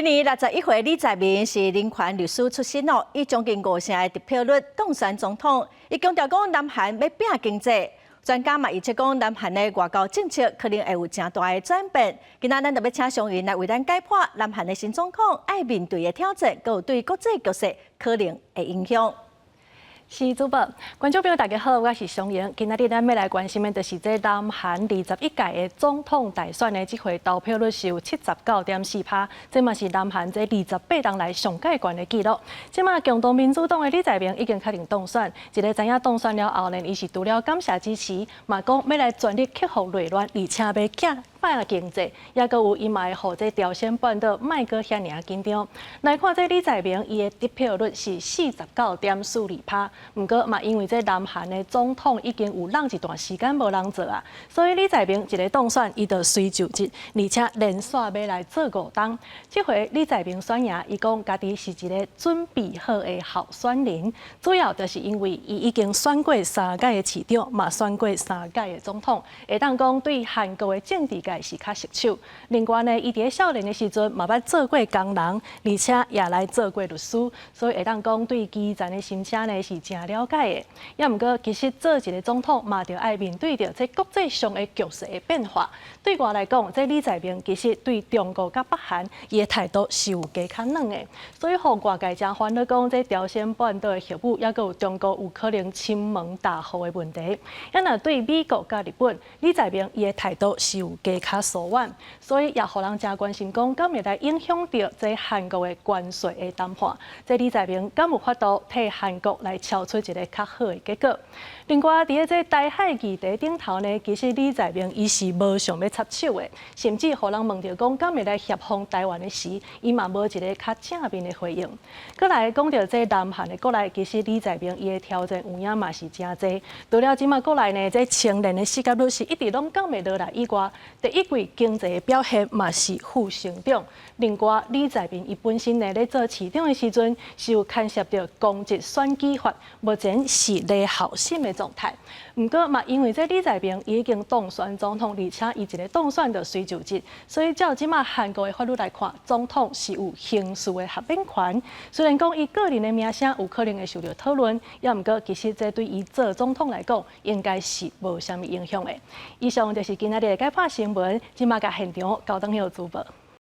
今年61歲李在明是人權律師出身哦，以將近5成的得票率當選總統。伊強調講，南韓欲拚經濟，專家嘛預測講，南韓的外交政策可能會有誠大的轉變。今仔咱特別請上人來為咱解剖南韓的新總統愛面對的挑戰，閣有對國際局勢可能的影響。是主播，觀眾朋友大家好，我是松瑩。今仔日咱欲來關心的，就是這南韓21屆的總統大選的這回投票率是有79.4趴，這嘛是南韓這28冬來上蓋懸的紀錄。這馬共同民主黨的李在明已經確定當選，一个知影當選了後呢，伊是除了感謝支持，嘛講欲來全力克服內亂，而且欲拚經濟，抑閣有伊嘛會予這朝鮮半島莫閣遐爾仔緊張。來看這李在明，伊的得票率是49.42趴。毋過嘛，因為這南韓的總統已經有攏一段時間無人做啊，所以李在明一个當選，伊就隨就職，而且連續欲來做5冬。這回李在明選贏，伊講家己是一个準備好的候選人，主要就是因為伊已經選過三屆的市長，嘛選過三屆的總統，會當講對韓國的政治界是較熟手。另外呢，伊佇咧少年的時陣嘛捌做過工人，而且也來做過律師，所以會當講對基層的心聲呢是誠了解的。也毋過，其實做一个總統嘛，著愛面對著這國際上的局勢的變化。對外來講，這李在明其實對中國佮北韓，伊的態度是有加較軟的，所以予外界誠煩惱講，這朝鮮半島的核武，抑閣有中國有可能侵門踏戶的問題。啊若對美國佮日本，李在明伊的態度是有加較疏遠，所以也予人誠關心講，敢會來影響著這韓國的關稅的談判？這李在明敢有法度替韓國來敲出一个較好的結果？另外，佇咧這台海議題頂頭呢，其實李在明伊是無想欲插手的，甚至予人問著講，敢會來協防台灣的時，伊嘛無一个較正面的回應。閣來講著這南韓的國內，其實李在明伊的挑戰有影嘛是誠濟。除了這馬國內呢，這青年的失業率是一直攏降袂落來以外，第一季經濟的表現嘛是負成長。另外，李在明伊本身呢，咧做市長的時陣，是有牽涉著公職選舉法，目前是咧候審的狀態。毋過嘛，因為這李在明已經當選總統，而且伊一个當選就隨就職，所以照這馬韓國的法律來看，總統是有刑事的豁免權。雖然講伊個人的名聲有可能會受著討論，也毋過其實這對伊做總統來講，應該是無啥物影響的。以上就是今仔日的解剖新聞，這馬共現場交轉予主播。